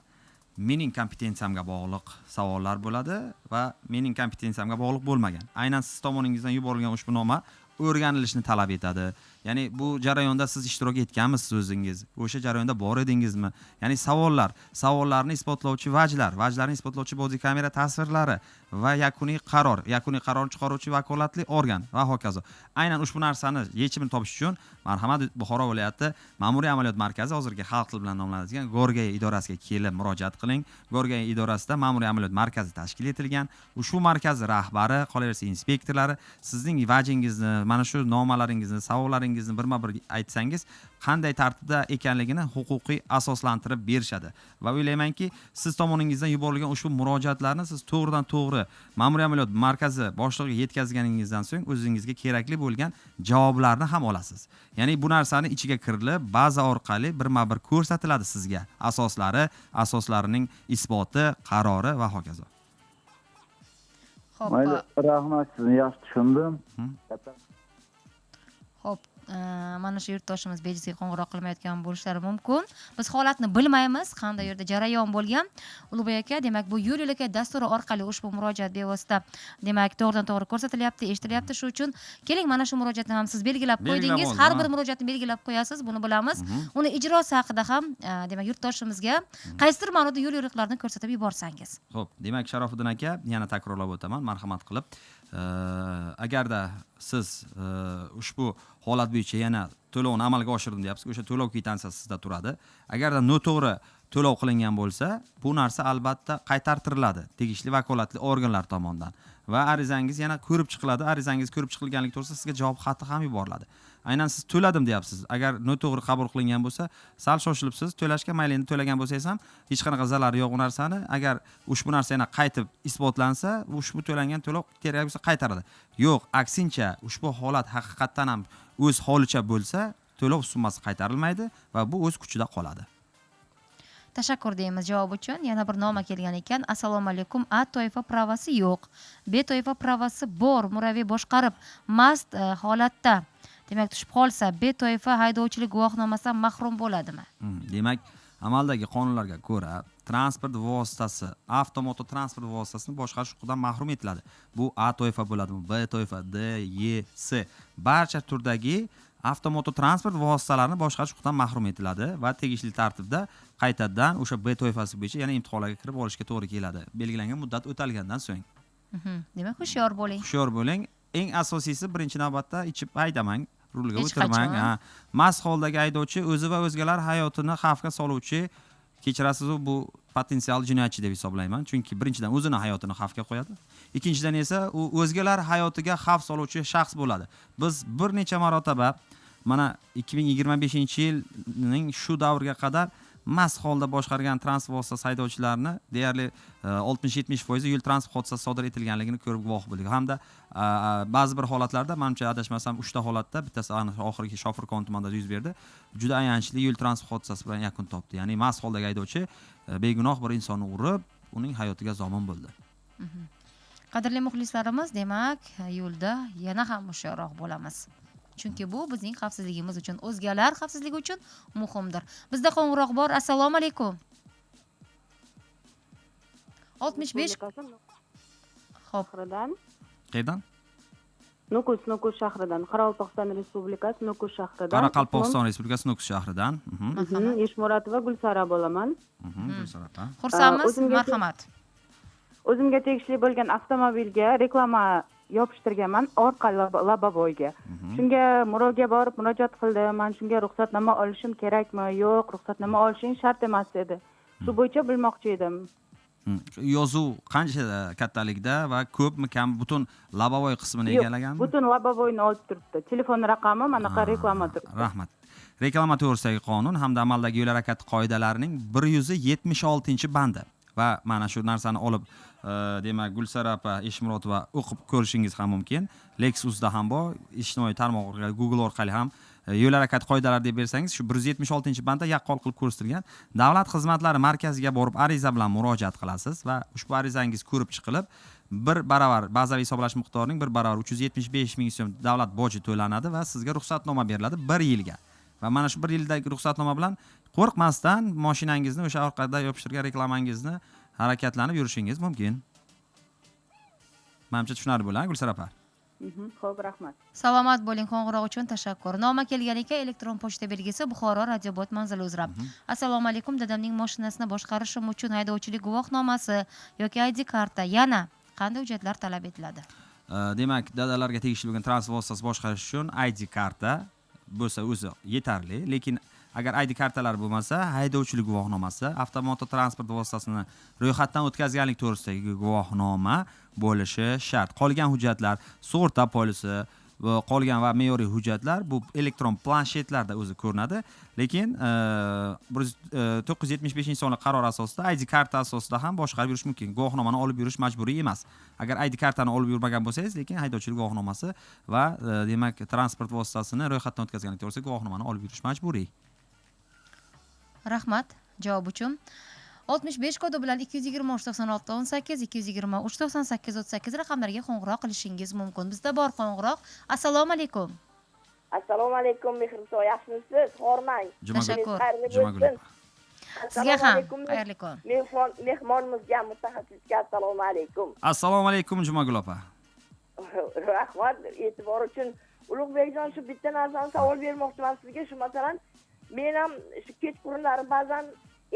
mening kompetensiyamga bog'liq savollar bo'ladi va mening kompetensiyamga bog'liq bo'lmagan, aynan siz tomoningizdan yuborilgan ushbu noma o'rganilishini talab etadi. Ya'ni bu jarayonda siz ishtirok etganmisiz, o'zingiz o'sha jarayonda bor edingizmi, ya'ni savollar, savollarni isbotlovchi vajlar, vajlarni isbotlovchi body kamera tasvirlari va yakuniy qaror, yakuniy qarorni chiqaruvchi vakolatli organ va hokazo. Aynan ushbu narsani yechimini topish uchun, marhamat, Buxoro viloyati ma'muriy amaliyot markazi, hozirgi xalq tili bilan nomlanadigan ГорГАИ idorasiga kelib murojaat qiling. ГорГАИ idorasida ma'muriy amaliyot markazi tashkil etilgan. Ushbu markaz rahbari, qolaversa inspektorlari sizning vajingizni, mana shu nomalaringizni, savollaringizni birma bir aytsangiz, qanday tartibda ekanligini huquqiy asoslantirib berishadi va o'ylaymanki, siz tomoningizdan yuborilgan ushbu murojaatlarni siz to'g'ridan to'g'ri ma'muriy amaliyot markazi boshlig'iga yetkazganingizdan so'ng o'zingizga kerakli bo'lgan javoblarni ham olasiz. Ya'ni bu narsani ichiga kirilib, baza orqali birma bir ko'rsatiladi sizga asoslari, asoslarining isboti, qarori va hokazo. Xo'p, Mayli, rahmat, sizni yaxshi tushundim. Xo'p, mana shu yurtdoshimiz bejizga qo'ng'iroq qilmayotgan bo'lishlari mumkin. Biz holatni bilmaymiz, qanday yerda jarayon bo'lgan. Ulug'bek aka, demak, bu yo'l yo'lakay dasturi orqali ushbu murojaat bevosita, demak, to'g'ridan to'g'ri ko'rsatilyapti, eshitilyapti. Shu uchun keling, mana shu murojaatni ham siz belgilab Belgilab qo'ydingiz. oldim, Har ha. bir murojaatni belgilab qo'yasiz, buni bilamiz. Uni ijrosi haqida ham, demak, yurtdoshimizga qaysidir ma'noda yo'l yo'riqlarni ko'rsatib yuborsangiz. Xo'p, demak, Sharofiddin aka, yana takrorlab o'taman, marhamat qilib, agarda siz ushbu holat bo'yicha yana to'lovni amalga oshirdim deyapsiz, o'sha to'lov kvitansiyasi sizda turadi. Agarda noto'g'ri to'lov qilingan bo'lsa, bu narsa albatta qaytartiriladi tegishli vakolatli organlar tomonidan va arizangiz yana ko'rib chiqiladi. Arizangiz ko'rib chiqilganligi to'g'risida sizga javob xati ham yuboriladi. Aynan siz to'ladim deyapsiz. Agar noto'g'ri qabul qilingan bo'lsa, sal shoshilibsiz to'lashga, mayli, endi to'lagan bo'lsangiz ham hech qanaqa zarari yo'q u narsani. Agar ushbu narsa yana qaytib isbotlansa, ushbu to'langan to'lov kerak bo'lsa qaytariladi. Yo'q, aksincha, ushbu holat haqiqatdan ham o'z holicha bo'lsa, to'lov summasi qaytarilmaydi va bu o'z kuchida qoladi. Tashakkur deymiz javob uchun. Yana bir noma kelgan ekan. Assalomu alaykum. A toifa права si yo'q, B toifa права si bor murabbiy boshqarib, mast holatda. Demak, tushib qolsa, B toifa haydovchilik guvohnomasidan mahrum bo'ladimi? Demak, amaldagi qonunlarga ko'ra transport vositasi, avtomototransport vositasini boshqarish huquqidan mahrum etiladi. Bu A toifa bo'ladimi, B toifa, D, E, S barcha turdagi avtomototransport vositalarini boshqarish huquqidan mahrum etiladi va tegishli tartibda qaytadan o'sha B toifasi bo'yicha yana imtihonlarga kirib olishga to'g'ri keladi, belgilangan muddat o'talgandan so'ng. Demak, hushyor bo'ling. Hushyor bo'ling. Eng asosiysi, birinchi navbatda ichib haydamang, rulga o'tirmang. Mast holdagi haydovchi o'zi va o'zgalar hayotini xavfga soluvchi, kechirasiz, bu potensial jinoyatchi deb hisoblayman. Chunki birinchidan o'zini hayotini xavfga qo'yadi, ikkinchidan esa u o'zgalar hayotiga xavf soluvchi shaxs bo'ladi. Biz bir necha marotaba mana 2025-yilning shu davrga qadar mast holda boshqargan transport vositasi haydovchilarini deyarli 60-70% yo'l transport hodisasi sodir etilganligini ko'rib guvoh bo'ldik. Hamda ba'zi bir holatlarda, manimcha adashmasam 3 ta holatda, bittasi oxirgi Shofirkon tumanida yuz berdi, juda ayanchli yo'l transport hodisasi bilan yakun topdi. Ya'ni mast holdagi haydovchi begunoh bir insonni urib, uning hayotiga zomin bo'ldi. Qadrli muxlislarimiz, demak, yo'lda yana ham hushyorroq bo'lamiz. Chunki bu bizning xavfsizligimiz uchun, o'zgalar xavfsizligi uchun muhimdir. Bizda qo'ng'iroq bor. Assalomu alaykum. 65. Xo'p. Qayerdan? Nukus shahridan, Qoraqalpog'iston Respublikasi Nukus shahridan. Qoraqalpog'iston Respublikasi Nukus shahridan. Eshmuratova Gulsara bo'laman. Gulsara opa. Xursandmiz, marhamat. O'zimga tegishli bo'lgan avtomobilga reklama yopishtirganman orqa labovoyga. Shunga murojaat borib murojaat qildim. Men shunga ruxsatnoma olishim kerakmi? Yo'q, ruxsatnoma olishing shart emas dedi. Shu bo'yicha bilmoqchi edim. Yozuv qancha kattalikda va ko'pmi kam, butun labovoy qismini egallaganmi? Butun labovoyni olib turibdi. Telefon raqami manaqa reklama turibdi. Rahmat. Reklama to'g'risidagi qonun hamda amaldagi yo'l harakati qoidalarining 176-bandi va mana shu narsani olib, demak, Gulsara opa Eshmuratova o'qib ko'rishingiz ham mumkin. Lexusda ham bor, ijtimoiy tarmoq orqali, Google orqali ham yo'l harakati qoidalari deb bersangiz, shu 176-bandda yaqqol qilib ko'rsatilgan. Davlat xizmatlari markaziga borib ariza bilan murojaat qilasiz va ushbu arizangiz ko'rib chiqilib, bir barobar bazaviy hisoblash miqdorining bir barobar 375 ming so'm davlat boji to'lanadi va sizga ruxsatnoma beriladi 1 yilga. Va mana shu 1 yildagi ruxsatnoma bilan qo'rqmasdan mashinangizni o'sha orqada yopishtirgan reklamangizni harakatlanib yurishingiz mumkin. Menimcha tushunarli bo'ladi, Gulsara opa. Xo'p, rahmat. Salomat bo'ling, qo'ng'iroq uchun tashakkur. Noma kelgan ekan, elektron pochta belgisi Buxoro radiobot manzili uzra. Assalomu alaykum, dadamning mashinasini boshqarishim uchun haydovchilik guvohnomasi yoki ID karta, yana qanday hujjatlar talab etiladi? Demak, dadalarga tegishli bo'lgan transport vositasini boshqarish uchun ID karta bo'lsa o'zi yetarli, lekin agar ID kartalar bo'lmasa, haydovchilik guvohnomasi, avtomototransport vositasini ro'yxatdan o'tkazganlik to'g'risidagi guvohnoma bo'lishi shart. Qolgan hujjatlar, sug'urta polisi va qolgan va me'yoriy hujjatlar bu elektron planshetlarda o'zi ko'rinadi, lekin 975-sonli qaror asosida ID karta asosida ham boshqarib yurish mumkin. Guvohnomani olib yurish majburiy emas. Agar ID kartani olib yurmagan bo'lsangiz, lekin haydovchilik guvohnomasi va demak transport vositasini ro'yxatdan o'tkazganlik to'g'risida guvohnomani olib yurish majburiy. Rahmat javob uchun. 65 kodi bilan 223 96 18, 223 98 38 raqamlariga qo'ng'iroq qilishingiz mumkin. Bizda bor qo'ng'iroq. Assalomu alaykum. Assalomu alaykum, Mehriso, yaxshimisiz? Hormang. Tashakkur. Jumagul. Sizga ham xayrli kun. Mehmonimizga, mutaxassisga assalomu alaykum. Assalomu alaykum, Jumagul opa. Rahmat e'tibor uchun. Ulug'bekjon, shu bitta narsani savol bermoqchiman sizga. Shu masalan, men ham shu kechqurunlari ba'zan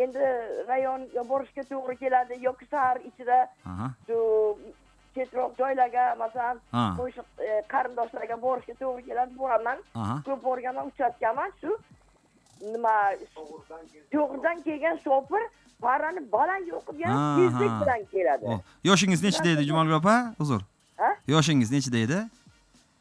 endi rayonga borishga to'g'ri keladi yoki shahar ichida shu chetroq joylarga, masalan, qo'shni qarindoshlarga borishga to'g'ri keladi, boraman. Ko'p borganman, uchratganman shu nima to'g'ridan kelgan shofir parani baland yoqib, yana tezlik bilan keladi. Yoshingiz nechida edi, Jumagul opa? Uzr. Yoshingiz nechida edi?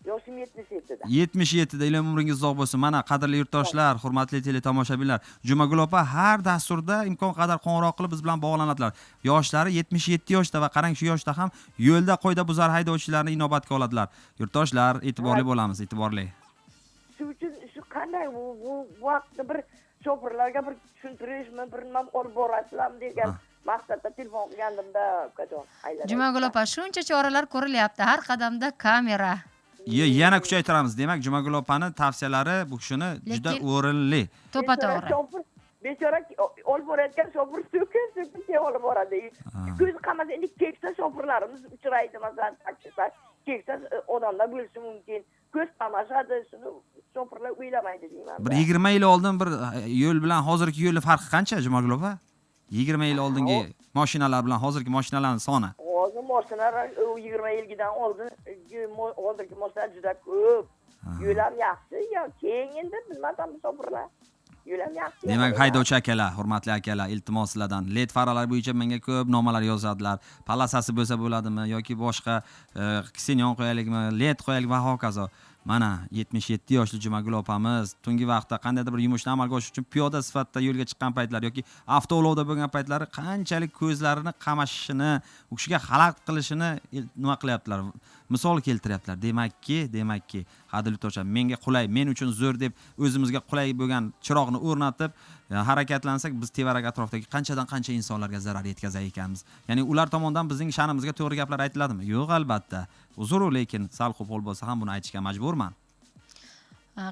Yoshim 77da. 77da. Iloyim umringiz uzoq bo'lsin. Mana qadrli yurtdoshlar, hurmatli teletomoshabinlar, Jumagul opa har dasturda imkon qadar qo'ng'iroq qilib biz bilan bog'lanadilar. Yoshlari 77 yoshda va qarang, shu yoshda ham yo'lda qoidabuzar haydovchilarni inobatga oladilar. Yurtdoshlar, e'tiborli bo'lamiz, e'tiborli. Shu uchun shu qanday bu vaqtda bir shofirlarga bir tushuntirishmi, bir nima olib borasizlarmi degan maqsadda telefon qilgandimda, ukajon. Jumagul opa, shuncha choralar ko'rilyapti, har qadamda kamera. Yana kuchaytiramiz. Demak, Jumagul opani tavsiyalari bu kishini juda o'rinli. To'ppa-to'g'ri. Bechora olib borayotgan shofir so'kin keyin olib boradi. Ko'z qamasa endi keksa shofirlarimiz uchraydi, masalan, taksida keksa odamlar bo'lishi mumkin. Ko'z qamashadi, shuni shofirlar o'ylamaydi deyman. Bir 20 yil oldin bir yo'l bilan hozirgi yo'lning farqi qancha, Jumagul opa? 20 yil oldingi mashinalar bilan hozirgi mashinalarning soni. Hozir mashinalar 20 yildan oldin hozirgi mashinalar juda ko'p. Yo'l ham yaxshi, yo keng endi bilmasam shofirlar. Demak, haydovchi akalar, hurmatli akalar, iltimos sizlardan led faralar bo'yicha menga ko'p nomalar yozadilar. Palasasi bo'lsa bo'ladimi yoki boshqa ksenon qo'yaylikmi, led qo'yaylik va hokazo. Mana 77 yoshli Jumagul opamiz tungi vaqtda qandaydir bir yumushni amalga oshirish uchun piyoda sifatida yo'lga chiqqan paytlari yoki avtoulovda bo'lgan paytlari qanchalik ko'zlarini qamashishini, u kishiga xalaqit qilishini nima qilyaptilar? Misol keltiryaptilar. Demakki, qadrli to'sha, menga qulay, men uchun zo'r deb o'zimizga qulay bo'lgan chiroqni o'rnatib harakatlansak, biz tevarak atrofdagi qanchadan qancha insonlarga zarar yetkazar ekanmiz. Ya'ni ular tomonidan bizning sha'nimizga to'g'ri gaplar aytiladimi? Yo'q, albatta. Uzr, lekin sal qo'pol bo'lsa ham buni aytishga majburman.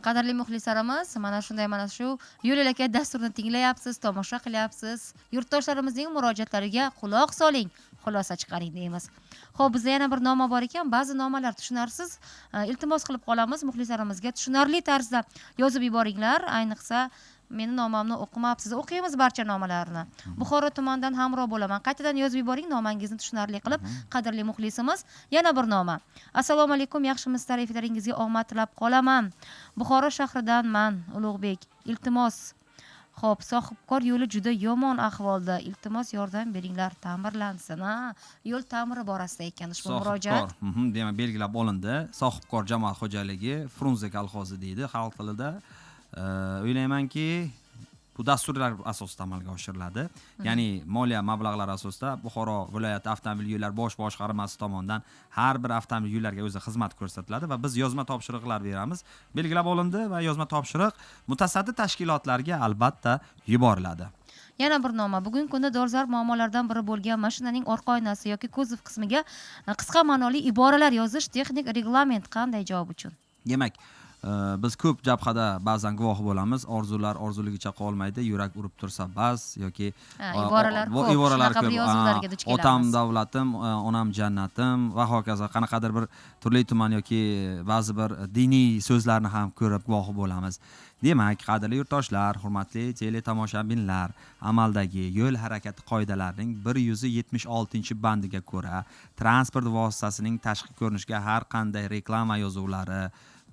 Qadrli muxlislarimiz, mana shunday mana shu yo'l yo'lakay dasturini tinglayapsiz, tomosha qilyapsiz. Yurtdoshlarimizning murojaatlariga quloq soling, xulosa chiqaring deymiz. Xo'p, bizda yana bir noma bor ekan. Ba'zi nomalar tushunarsiz. Iltimos qilib qolamiz muxlislarimizga, tushunarli tarzda yozib yuboringlar. Ayniqsa meni nomamni o'qimabsiz. O'qiymiz barcha nomalarni. Buxoro tumanidan hamroh bo'laman. Qaytadan yozib yuboring nomangizni tushunarli qilib, qadrli muxlisimiz. Yana bir noma. Assalomu alaykum, yaxshimisizlar, efirlaringizga omad tilab qolaman. Buxoro shahridanman, Ulug'bek. Iltimos. Xo'p, sohibkor yo'li juda yomon ahvolda. Iltimos yordam beringlar, ta'mirlansin. Ha, yo'l ta'miri borasida ekan ushbu murojaat. Demak, belgilab olindi. Sohibkor jamoat xo'jaligi Frunze kolxozi deydi xalq tilida. O'ylaymanki, bu dasturlar asosida amalga oshiriladi. Ya'ni moliya mablag'lari asosida Buxoro viloyati avtomobil yo'llar bosh boshqarmasi tomonidan har bir avtomobil yo'llarga o'zi xizmat ko'rsatiladi va biz yozma topshiriqlar beramiz. Belgilab olindi va yozma topshiriq mutasaddi tashkilotlarga albatta yuboriladi. Yana bir noma. Bugungi kunda dolzarb muammolardan biri bo'lgan mashinaning orqa oynasi yoki kuzov qismiga qisqa ma'noli iboralar yozish texnik reglament qanday javob uchun? Demak, biz ko'p jabhada ba'zan guvoh bo'lamiz. Orzular orzuligicha qolmaydi, yurak urib tursa bas yoki iboralar ko'p, yozuvlarga duch kelamiz. Otam davlatim, onam jannatim va hokazo qanaqadir bir turli tuman yoki ba'zi bir diniy so'zlarni ham ko'rib guvoh bo'lamiz. Demak, qadrli yurtdoshlar, hurmatli teletomoshabinlar, amaldagi yo'l harakati qoidalarining 176-bandiga ko'ra transport vositasining tashqi ko'rinishiga har qanday reklama yozuvlari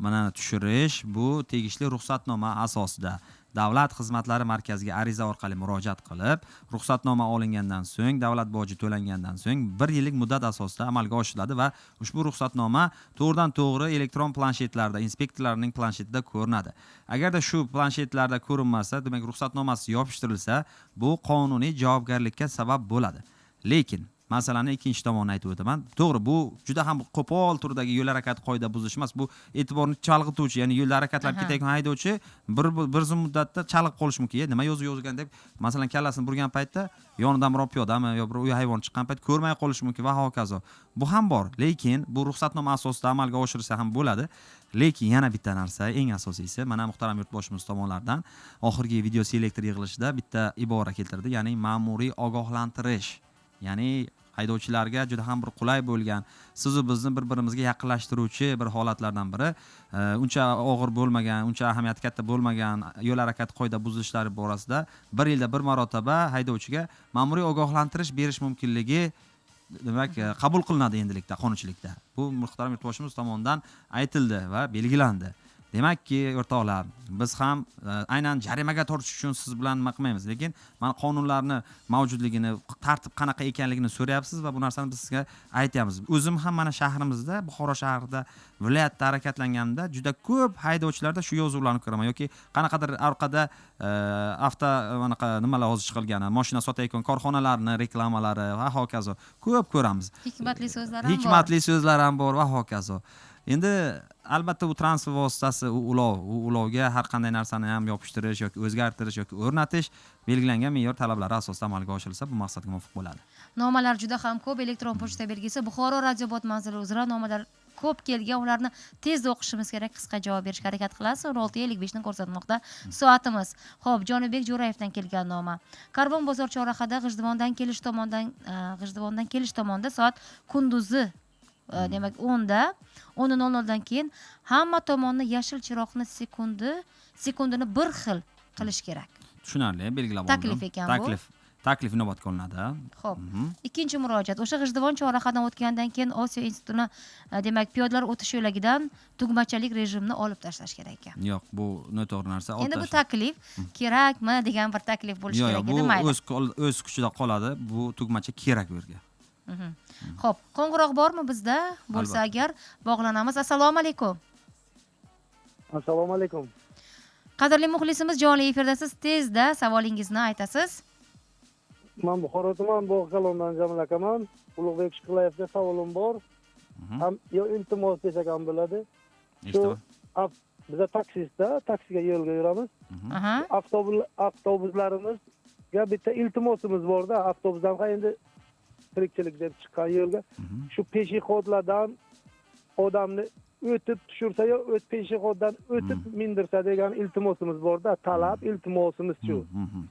mana tushirish bu tegishli ruxsatnoma asosida davlat xizmatlari markaziga ariza orqali murojaat qilib, ruxsatnoma olingandan so'ng, davlat boji to'langandan so'ng 1 yillik muddat asosida amalga oshiriladi va ushbu ruxsatnoma to'g'ridan to'g'ri elektron planshetlarda, inspektorlarning planshetida ko'rinadi. Agarda shu planshetlarda ko'rinmasa, demak ruxsatnomasi yopishtirilsa, bu qonuniy javobgarlikka sabab bo'ladi. Lekin masalani ikkinchi tomonini aytib o'taman. To'g'ri, bu juda ham qo'pol turdagi yo'l harakati qoida buzish emas, bu e'tiborni chalg'ituvchi, ya'ni yo'lda harakatlanib ketayotgan haydovchi bir zum muddatda chalg'ib qolishi mumkin. Nima yozuv yozgan deb, masalan, kallasini burgan paytda yonidan biror piyodami yo bir uy hayvoni chiqqan payt ko'rmay qolishi mumkin va hokazo. Bu ham bor, lekin bu ruxsatnoma asosida amalga oshirilsa ham bo'ladi. Lekin yana bitta narsa, eng asosiysi, mana muhtaram yurtboshimiz tomonidan oxirgi video selektor yig'ilishida bitta ibora keltirdi, ya'ni ma'muriy ogohlantirish. Ya'ni haydovchilarga juda ham bir qulay bo'lgan, siz va bizni bir-birimizga yaqinlashtiruvchi bir holatlardan biri. Uncha og'ir bo'lmagan, uncha ahamiyati katta bo'lmagan yo'l harakati qoida buzilishlari borasida bir yilda bir marotaba haydovchiga ma'muriy ogohlantirish berish mumkinligi demak qabul qilinadi endilikda qonunchilikda. Bu muhtaram yurtboshimiz tomonidan aytildi va belgilandi. Demakki, o'rtoqlar, biz ham aynan jarimaga tortish uchun siz bilan nima qilmaymiz, lekin mana qonunlarni mavjudligini, tartib qanaqa ekanligini so'rayapsiz va bu narsani biz sizga aytyapmiz. O'zim ham mana shahrimizda, Buxoro shahrida, viloyatda harakatlanganimda juda ko'p haydovchilarda shu yozuvlarni ko'raman yoki qanaqadir orqada avto anaqa nimalar hozir chiqilgani, mashina sotayotgan korxonalarning reklamalari va hokazo ko'p ko'ramiz. Hikmatli so'zlar ham bor. Hikmatli so'zlar ham bor va hokazo. Endi albatta bu transport vositasi, u ulov, u ulovga har qanday narsani ham yopishtirish yoki o'zgartirish yoki o'rnatish belgilangan me'yor talablari asosida amalga oshirilsa, bu maqsadga muvofiq bo'ladi. Nomalar juda ham ko'p. Elektron pochta belgisi Buxoro radiobot manzili uzra nomalar ko'p kelgan, ularni tez o'qishimiz kerak, qisqa javob berishga harakat qilasiz. 16:55 ni ko'rsatmoqda soatimiz. Xo'p, Jonibek Jo'rayevdan kelgan noma. Karvon bozor chorrahada G'ijduvondan kelish tomondan G'ijduvondan kelish tomonda soat kunduzi demak 10da 10:00 dan keyin hamma tomonni yashil chiroqni sekundini bir xil qilish kerak. Tushunarli, belgilab oldim. Taklif ekan bu. Taklif inobatga olinadi. Xo'p. Ikkinchi murojaat. O'sha G'ijduvon chorrahadan o'tgandan keyin Osiyo institutini demak piyodalar o'tish yo'lagidan tugmachalik rejimni olib tashlash kerak ekan. Yo'q, bu noto'g'ri narsa. Endi bu taklif kerakmi degan bir taklif bo'lishi kerak edi, mayli. Yo'q, bu o'z kuchida qoladi. Bu tugmacha kerak bu yerga. Xo'p, qo'ng'iroq bormi bizda? Bo'lsa agar bog'lanamiz. Assalomu alaykum. Assalomu alaykum. Qadrli muxlisimiz, jonli efirdasiz, tezda savolingizni aytasiz. Men Buxoro tuman Bog'kalondan Jamil akaman. Ulug'bek Shukurlayevga savolim bor. Ham yo iltimos desak ham bo'ladi. Shu biza taksistda, taksiga yo'lga yuramiz. Avtobuslarimizga bitta iltimosimiz borda, avtobusdan ham endi tirikchilik deb chiqqan yo'lga shu peshixodlardan odamni o'tib tushirsa yo o't peshixoddan o'tib mindirsa degan iltimosimiz borda, talab iltimosimiz shu.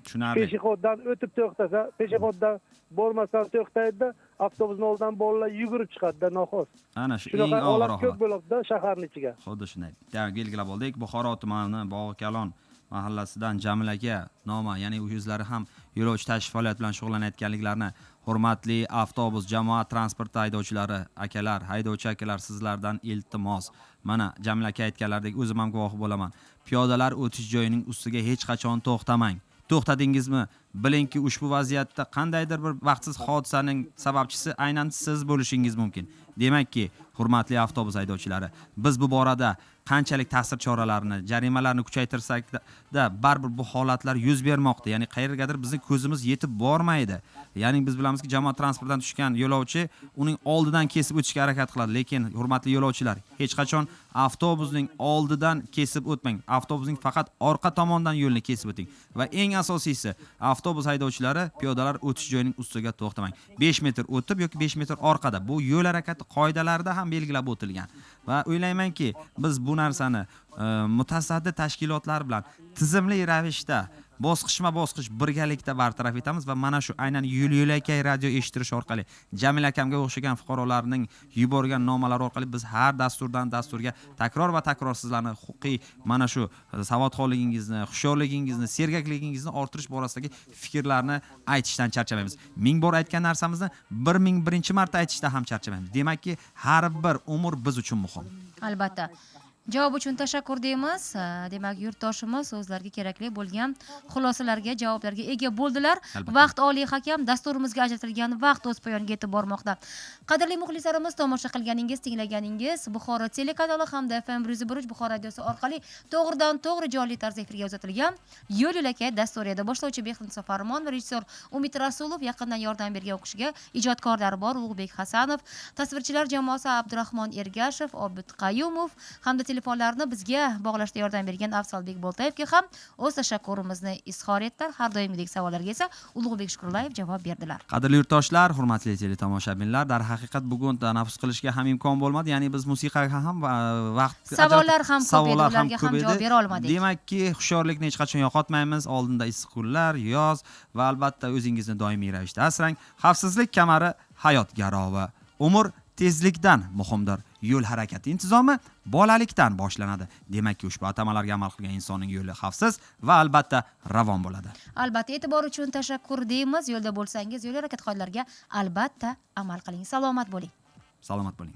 Tushunarli. Peshixoddan o'tib to'xtasa, peshixoddan bormasdan to'xtaydi-da, avtobusning oldidan bolalar yugurib chiqadi-da noxos. Ana shu eng og'ir holat ko'p bo'ladi-da shaharning ichiga. Xuddi shunday. Demak, belgilab oldik. Buxoro tumani Bog'kalon mahallasidan Jamil aka noma, ya'ni o'zlari ham yo'lovchi tashish faoliyati bilan shug'ullanayotganliklarini, hurmatli avtobus jamoat transporti haydovchilari, akalar, haydovchi akalar, sizlardan iltimos. Mana Jamil aka aytganlaridek o'zim ham guvohi bo'laman. Piyodalar o'tish joyining ustiga hech qachon to'xtamang. To'xtadingizmi, bilingki ushbu vaziyatda qandaydir bir baxtsiz hodisaning sababchisi aynan siz bo'lishingiz mumkin. Demakki, hurmatli avtobus haydovchilari, biz bu borada qanchalik ta'sir choralarini, jarimalarni kuchaytirsak-da, baribir bu holatlar yuz bermoqda. Ya'ni qayergadir bizning ko'zimiz yetib bormaydi. Ya'ni biz bilamizki, jamoat transportidan tushgan yo'lovchi uning oldidan kesib o'tishga harakat qiladi, lekin hurmatli yo'lovchilar, hech qachon avtobusning oldidan kesib o'tmang. Avtobusning faqat orqa tomondan yo'lni kesib o'ting. Va eng asosiysi, avtobus haydovchilari piyodalar o'tish joyining ustiga to'xtamang. 5 metr o'tib yoki 5 metr orqada. Bu yo'l harakati qoidalarida ham belgilab o'tilgan. Va o'ylaymanki, biz bu narsani mutasaddi tashkilotlar bilan tizimli ravishda bosqichma-bosqich birgalikda bartaraf etamiz va mana shu aynan yo'l-yo'lakay radio eshittirish orqali Jamil akamga o'xshagan fuqarolarning yuborgan nomalari orqali biz har dasturdan dasturga takror va takror sizlarni huquqiy mana shu savodxonligingizni, hushyorligingizni, sergakligingizni orttirish borasidagi fikrlarni aytishdan charchamaymiz. 1000 bor aytgan narsamizni 1001-marta aytishdan ham charchamaymiz. Demakki, har bir umr biz uchun muhim. Albatta. Javob uchun tashakkur deymiz. Demak, yurtdoshimiz o'zlariga kerakli bo'lgan xulosalarga, javoblarga ega bo'ldilar. Vaqt oliy hakam, dasturimizga ajratilgan vaqt o'z poyoniga yetib bormoqda. Qadrli muxlislarimiz, tomosha qilganingiz, tinglaganingiz Buxoro telekanali hamda FM 101 Buxoro radiosi orqali to'g'ridan to'g'ri jonli tarzda efirga uzatilgan Yo'l-yo'lakay dasturi edi. Boshlovchi Behriniso Farmon va rejissyor Umid Rasulov, yaqindan yordam bergan o'qishiga ijodkorlar bor Ulug'bek Hasanov, tasvirchilar jamoasi Abdurahmon Ergashev, Obid Qayumov hamda telefonlarni bizga bog'lashda yordam bergan Afzalbek Boltayevga ham o'z tashakkurimizni izhor etdilar. Har doimgidek savollarga esa Ulug'bek Shukurlayev javob berdilar. Qadrli yurtdoshlar, hurmatli teletomoshabinlar, darhaqiqat bugun tanaffus qilishga ham imkon bo'lmadi. Ya'ni biz musiqaga ham vaqt, savollar ham ko'p edi, ularga ham javob bera olmadik. Demakki, hushyorlikni hech qachon yo'qotmaymiz. Oldinda issiq kunlar, yoz va albatta o'zingizni doimiy ravishda asrang. Xavfsizlik kamari hayot garovi. Umr tezlikdan muhimdir. Yo'l harakati intizomi bolalikdan boshlanadi. Demakki, ushbu atamalarga amal qilgan insonning yo'li xavfsiz va albatta ravon bo'ladi. Albatta, e'tibor uchun tashakkur deymiz. Yo'lda bo'lsangiz, yo'l harakati qoidalariga albatta amal qiling. Salomat bo'ling. Salomat bo'ling.